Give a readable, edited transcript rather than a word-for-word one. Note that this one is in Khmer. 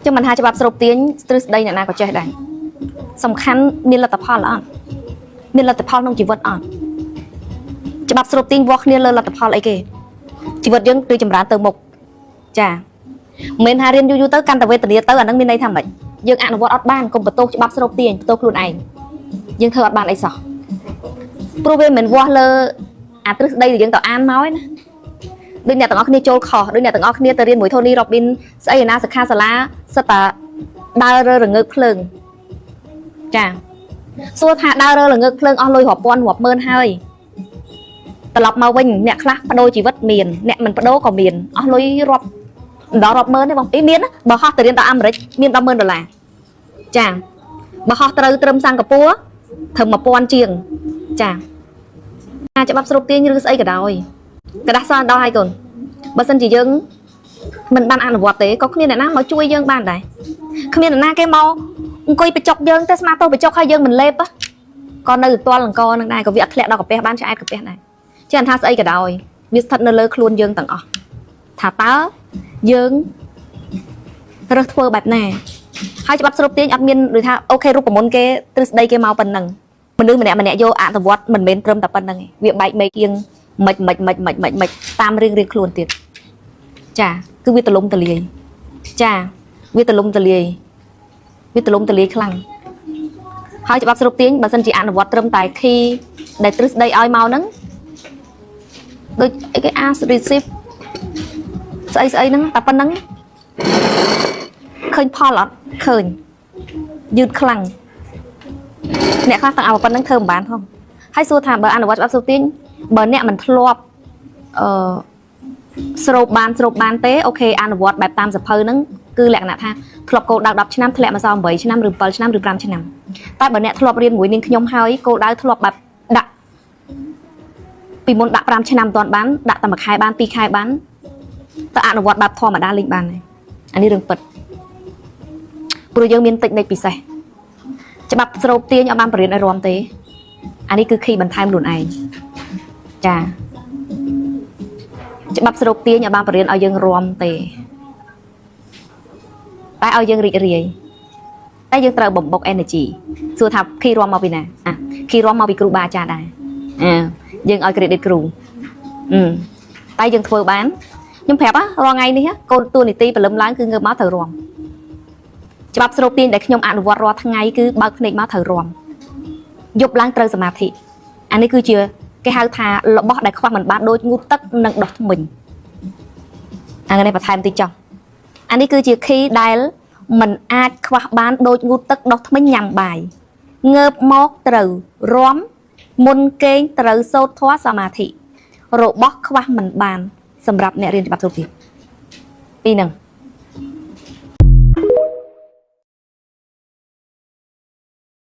ចឹងមិនថាច្បាប់ស្រូបទាញទ្រឹស្ដីអ្នកណាក៏ចេះដែរសំខាន់មានលទ្ធផលអត់មានលទ្ធផលក្នុងជីវិតអត់ច្បាប់ស្រូបទាញវាស់គ្នាលើលទ្ធផលអីគេជីវិតយើងគឺចម្រើនទៅមុខចាមិនមែនថារៀនយូរយូរទៅកាន់តែវេទនាទៅអានឹងមានន័យថាម៉េចយើងអនុវត្តអត់បានកុំបន្ទោសច្បាប់ស្រូបទាញបន្ទោសខ្លួនឯងយើងធ្វើអត់បានអីសោះព្រោះវាមិនមែនវាស់លើអាទ្រឹស្ដីដែលយើងទៅអានមកឯណាដូចអ្នកទាំងអស់គ្នាចូលខុសដូចអ្នកទាំងអស់គ្នាទៅរៀនមួយ Tony Robbins ស្អីឯណាសិក្ខាសាលាសិតតាដើររើរងើកភ្លើងចាសួរថាដើររើរងើកភ្លើងអស់លុយរាប់ពាន់រាប់ម៉ឺនហើយត្រឡប់មកវិញអ្នកខ្លះបដូរជីវិតមានអ្នកមិនបដូរក៏មានអស់លុយរាប់ដល់រាប់ម៉ឺនទេបងអីមានណាបើហោះទៅរៀនដល់អាមេរិកមាន100,000ដុល្លារចាបើហោះត្រូវត្រឹមសិង្ហបុរីត្រឹម1000ជាងចាការច្បាប់ស្រូបទាញឬស្អីក៏ដោយกระดาษសដល់ហើយកូនបើសិនជាយើងមិនបានអនុវត្តទេក៏គ្មានអ្នកណាមកជួយយើងបានដែរគ្មានអ្នកណាគេមកអង្គុយបញ្ចុកយើងទេស្មាតោបញ្ចុកហើយយើងមិនលេបក៏នៅទាល់អង្គនឹងដែរក៏វាអត់ធ្លាក់ដល់កាពះបានឆ្អែតកាពះដែរជាអនថាស្អីក៏ដោយវាស្ថិតនៅលើខ្លួនយើងទាំងអស់ថាតើយើងរើសធ្វើបែបណាហើយច្បាប់ស្រូបទាញអត់មានដូចថា OK រូបមន្តគេទ្រឹស្ដីគេមកប៉ុណ្ណឹងមនុស្សម្នាក់ម្នាក់យកអនុវត្តមិនមែនត្រឹមតែប៉ុណ្្នឹងទេវាបែកមេគៀងមិនមិនមិនមិនមិនមិនតាមរៀងរៀងខ្លួនទៀតចាគឺវាទលំទលាយចាវាទលំទលាយវាទលំទលាយខ្លាំងហើយច្បាប់ស្រូបទាញបើសិនជាអនុវត្តត្រឹមតែ key ដែលទ្រឹស្ដីឲ្យមកហ្នឹងដូចអីគេ ask receive ស្អីស្អីហ្នឹងតែប៉ុណ្្នឹងឃើញផលអត់ឃើញយឺតខ្លាំងអ្នកខ្លះទាំងឲ្យប៉ុណ្្នឹងធ្វើមិនបានផងហើយសួរថាបើអនុវត្តច្បាប់ស្រូបទាញបើអ្នកមិនធ្លាប់អឺស្រូបបានស្រូបបានទេ OK អនុវត្តបែបតាមសភៅហ្នឹងគឺលក្ខណៈថាធ្លាប់គោលដៅ10ឆ្នាំធ្លាក់មកសល់8ឆ្នាំឬ7ឆ្នាំឬ5ឆ្នាំតែបើអ្នកធ្លាប់រៀនមួយនាងខ្ញុំហើយគោលដៅធ្លាប់បែបដាក់ពីមុនដាក់5ឆ្នាំមិនទាន់បានដាក់តែមួយខែបាន2ខែបានទៅអនុវត្តបែបធម្មតាលេងបានហើយអានេះរឿងពិតព្រោះយើងមានតិចនិចពិសេសច្បាប់ស្រូបទាញឲ្យបានបរិញ្ញាឲ្យរំទេអានេះគឺ key បន្ថែមខ្លួនឯងចាច្បាប់ស្រូបទាញឲ្យបានបរិញ្ញាឲ្យយើងរំទេតែឲ្យយើងរីករាយតែយើងត្រូវបំបុក energy សួរថា key រំមកពីណាអា key រំមកពីគ្រូបាអាចារ្យដែរអើយើងឲ្យ credit គ្រូអឺតែយើងធ្វើបានខ្ញុំប្រាប់រាល់ថ្ងៃនេះកូនតួនីតិព្រលឹមឡើងគឺងើបមកត្រូវរំច្បាប់ស្រូបទាញដែលខ្ញុំអនុវត្តរាល់ថ្ងៃគឺបើកភ្នែកមកត្រូវរំយប់ឡើងត្រូវសមាធិអានេះគឺជាគេហៅថារបស់ដែលខ្វះមិនបានដូចងូតទឹកនិងដោះធ្មេញអានេះបន្ថែមតិចចុះអានេះគឺជា key ដែលមិនអាចខ្វះបានដូចងូតទឹកដោះធ្មេញញ៉ាំបាយងើបមកត្រូវរំមុនគេងត្រូវសូត្រធម៌សមាធិរបស់ខ្វះមិនបានសម្រាប់អ្នករៀនច្បាប់ស្រូបទាញពីរហ្នឹង។